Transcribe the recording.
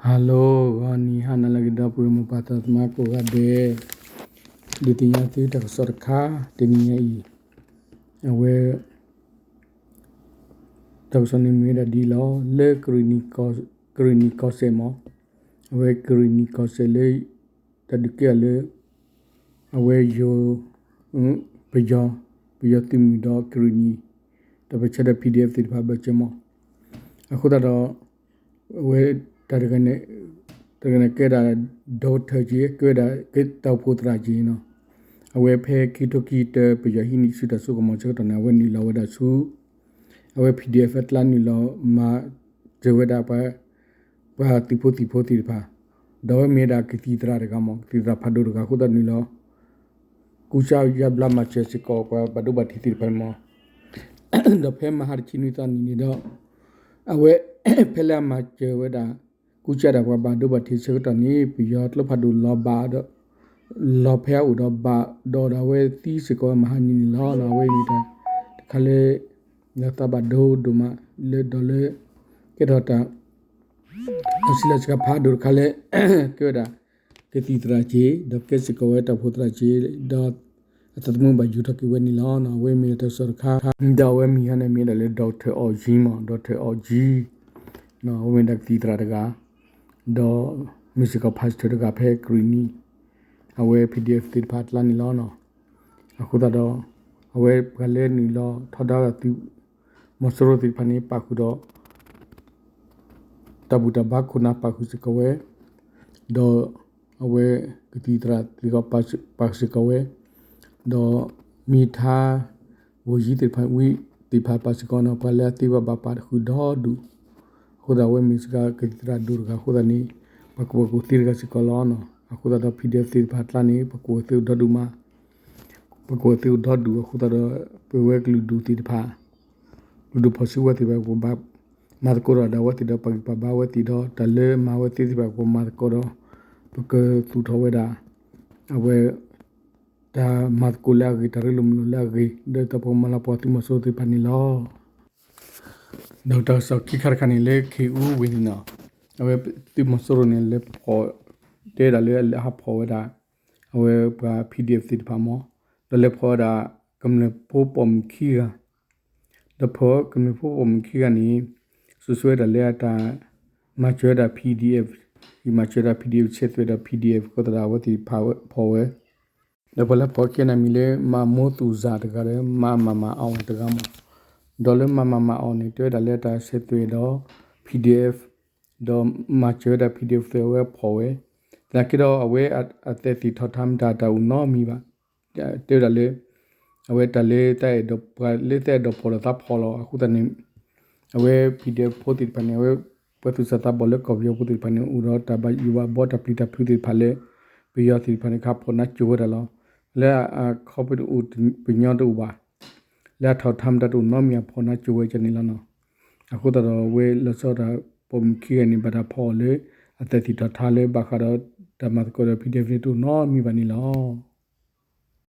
Hello, ဂီၤနံၤဟါနၤလၢအဂ့ၤ ဒီပုၢ်ဝဲၢ်မိၢ်ပၢ်သးသမါကိးဂၤဒဲး, ဒုးသ့ၣ်ညါသုတၢ်ကစီၣ်တခါ တနံၤညါအံၤ, အဝဲ တၢ်ကစီၣ်န့ၣ်မ့ၢ်ဝဲဒၣ်ဒ်အံၤလီၤ. လၢ ကရ့ၣ်နံၤကီၢ်စဲၣ်မး, အဝဲကရ့ၣ်နံၤကီၢ်စဲၣ်လၢ တၢ်ဒုးကဲထီၣ်လၢ အဝဲယိၤ ပယီၤ ပယီၤသုးမုၢ်ဒီးကရ့ၣ်နံၤ ဒီးပဆၢဒီး P D F သ့ၣ်တဖၣ်ဘၢၣ်စၢၤမး. အဃိသတးဒီး အဝဲ တၢ်တဂၤန့ၣ် ကဲဒၣ် ဒီကထၢၣ်က့ၤ ကဲဝဲဒၣ်ကဲတၢ်အိၣ်ဖှိၣ်သရၣ်က့ၤနီၤ. အဝဲဖဲခံကထိခံကတၢၢ် ပယီၤဟံးန့ၢ်ဆူတၢ်စိကမီၤဆၢကတီၢ်န့ၣ် အဝဲနုာ်လီၤဝဲဒၣ်ဆူ အဝဲ P D F အကျါ နုာ်လီၤမၤစၢၤဝဲဒၣ်ပှၤ ပှၤသုးဖိသံၣ်ဖိသ့ၣ်တဖၣ်, ဒီးအဝဲမ့ၢ်ဝဲဒၣ်ကသံၣ်သရၣ်တဂၤမး ကသံၣ်သရၣ်ဖးဒိၣ်တဂၤအဃိသတးနုာ်လီၤ ကူစါယါဘျါမၤစၢၤစ့ၢ်ကီးပှၤဘၣ်ဒိဘၣ်ထံးသ့ၣ်တဖၣ်န့ၣ်မး. ဒီးဖဲမဟါတဆံနွံသီနံၤန့ၣ်ဒီး အဝဲ ဖဲလၢအမၤစၢၤဝဲဒၣ် ကူစါဒၣ်ပှၤဘၣ်ဒိဘၣ်ထံးဆၢကတီၢ်န့ၣ် ပယီၤကျိဖးဒိၣ်လီၤဘၣ်ဒီး လီၤဖဲအအိၣ်ဒီးဘၣ်ဒီး ဒီးအဝဲသံစ့ၢ်ကီးဝဲမဟါနံၤန့ၣ်လီၤ. အဝဲမ့ၢ်တၢ်တခါလၢ လၢသးဘၣ်ဒိဒိၣ်မးလၢဒီးလၢ ကဲထီၣ်တၢ် အစံးလၢစှၤဖးဒိၣ်တခါလၢ ကဲဝဲဒၣ် ကသံၣ်သရၣ်က့ၤ ဒီးကဲစ့ၢ်ကီးဝဲတၢ်အိၣ်ဖှိၣ်သရၣ်က့ၤ ဒီး အသးသမူဘၣ်ယိၣ်ထီၣ်က့ၤဝဲန့ၣ်လီၤ. အဝဲမ့ၢ်တၢ်ကစီၣ်တခါ ဒီးအဝဲမံၤဟါန့ၣ်မ့ၢ်ဒၣ်လၢ ဒီကထၢၣ်အီၣ်ယံမး ဒီကထၢၣ်အီၣ်ယံ အဝဲမ့ၢ်ဒၣ်ကသံၣ်သရၣ်တဂၤ ဒီးမ့ၢ်စ့ၢ်ကီး pastor တဂၤဖဲကရ့ၣ်နံၤ အဝဲ P D F သ့ၣ်တဖၣ်အကျါန့ၣ်လီၤ. အဃိသတးဒီး အဝဲပှၤလၢနုာ်လီၤထီဒါဝဲဒၣ်သုး မီၤစိရိၤသ့ၣ်တဖၣ်န့ၣ် ပာ်ဃုာ်ဒီး တၢ်ဘူၣ်တၢ်ဘါခိၣ်နၢ်ပာ်ဃုာ်စ့ၢ်ကီးဝဲ, ဒီးအဝဲကသံၣ်သရၣ်သ့ၣ်တဖၣ် ပာ်ဃုာ်စ့ၢ်ကီးဝဲ, ဒီးမံၤထါ ဂီၤယံသ့ၣ်တဖၣ် ဝံသ့ၣ်တဖၣ်ပာ်စ့ၢ်ကီးန့ၣ် ပှၤလၢအသ့ဝဲဘၣ်ပာ်ဃုာ်ဒီဒူၣ်, အဃိသတး အဝဲမ့ၢ်စ့ၢ်ကီးကသံၣ်သရၣ်ဒိၣ်တဂၤအဃိသတးန့ၣ် ပှၤကူၣ်ဘၣ်ကူၣ်သ့တဂၤစ့ၢ်ကီးလီၤ. အဃိသတးဒီး P D F သ့ၣ်တဖၣ်အကျါန့ၣ် ပှၤကူၣ်ဘၣ်ကူၣ်သ့အိၣ်ဒီဒူၣ်မး ပှၤကူၣ်ဘၣ်ကူၣ်သ့အိၣ်ဒီဒူၣ်အဃိသတးဒီး ပဝဲကလုာ်ဒူၣ်သ့ၣ်တဖၣ် ကလုာ်ဒူၣ်ဖီၣ်စုကဝဲၤသ့ၣ်တဖၣ် ပကဘၣ်မၤသကိးဒီးဒၣ်အဝဲသ့ၣ်ဒီး ပာ်ဂံၢ်ပာ်ဘါအဝဲသ့ၣ်ဒီး တၢ်လၢမၤဝဲသ့သ့ၣ်တဖၣ် ပကမၤသကိးဒီး ပကသူၣ်ထီၣ်ဝဲဒၣ် အဝဲ တၢ်မၤသကိးလၢအဂ့ၤ တၢ်ရ့လိာ်မုာ်လိာ်လၢအဂ့ၤ ဒီးပကမၤလၤကပီၤသုးမီၤစိရိၤသ့ၣ်တဖၣ်န့ၣ်လီၤ. ဒီးတၢ်ကစီၣ်ခံခါတခါန့ၣ်လၢ ခ့ၣ်အူဝ့ၢ်န့ၣ်လီၤ. အဝဲသုးမီၤစိရိၤန့ၣ် လဲၤဖီၣ် တဲဒၣ်လၢအလဲၤဟးဖီၣ်ဝဲဒၣ် အဝဲပှၤ P D F သ့ၣ်တဖၣ်မး ဒီးလဲၤဖီၣ်ဝဲဒၣ် ကမျၢၢ်ဖိပိာ်မုၣ်ခံဂၤ ဒီးဖီၣ်ကမျၢၢ်ဖိပိာ်မုၣ်ခံဂၤန့ၣ် စိၤစိၤဝဲဒၣ်လၢအတၢ် မၤစၢၤဝဲဒၣ် P D F, ယမၤစၢၤဝဲဒၣ် P D F ဆဲးသွဲၣ်ဒီး P D F အဃိသတးဒီး အဝဲသ့ၣ်ဖီၣ်ဝဲ ဒီးပှၤလၢဖီၣ်ခံဂၤန့ၣ်မ့ၢ်လၢ မၤမိသူၣ်စၢ်တဂၤဒီး မၤမၤမၤအီၣ်တဂၤမး, ဒီးလၢမၤမၤမၤအီၣ်န့ၣ် တဲဝဲဒၣ်လၢတၢ်ဆဲးသွဲၣ်ဒီး P D F ဒီးမၤစၢၤဝဲဒၣ် P D F သ့ၣ်အဝဲဖီၣ်ဝဲ, သနာ်က့ဒီးအဝဲအသဲးသ့ၣ်ထီၣ်ထါမတၤတၢ်အိၣ်နီတမံၤဘၣ်, တဲဝဲဒၣ်လၢ အဝဲတၢ်လၢ ပှၤလၢသးအဲၣ်ဒိးပှၤလၢသးအဲၣ်ဒိးဖီၣ်လိာ်သးဖီၣ်လီၤ. အဃိသတးန့ၣ် အဝဲ P D F ဖိသ့ၣ်တဖၣ်န့ၣ် အဝဲပှၤသူၣ်စၢ်သးဘီၣ်လၢကီၢ်ပယီၤဖိသ့ၣ်တဖၣ်န့ၣ် အိၣ်ဒီးတၢ်ဘၣ်ယိၣ်ဘၣ်ဘီတၢ်ပျံၤတၢ်ဖုးသ့ၣ်တဖၣ်လၢ ပယီၤသ့ၣ်တဖၣ်န့ၣ် ကဖီၣ်နါစိၤဝဲဒၣ်လီၤ. လၢအခီပညီတအိၣ်ဘၣ်, လၢအထီၣ်ထါမတၤတအိၣ်နီတမံၤအဖီၣ်နါစိၤဝဲဒၣ်န့ၣ်လီၤနီၤ. အဃိသတးဒီးအဝဲလီၤဆီဒၣ်တၢ်ပိာ်မုၣ်ခံဂၤန့ၣ် ဘၣ်တၢ်ဖီၣ်အီၤလၢ အသဲးသ့ၣ်ထီၣ်ထါလၢဘၣ်ဃးဒီးတၢ်မၤသကိးဒီး P D F န့ၣ်တအိၣ်နီတမံၤဘၣ်န့ၣ်လီၤ.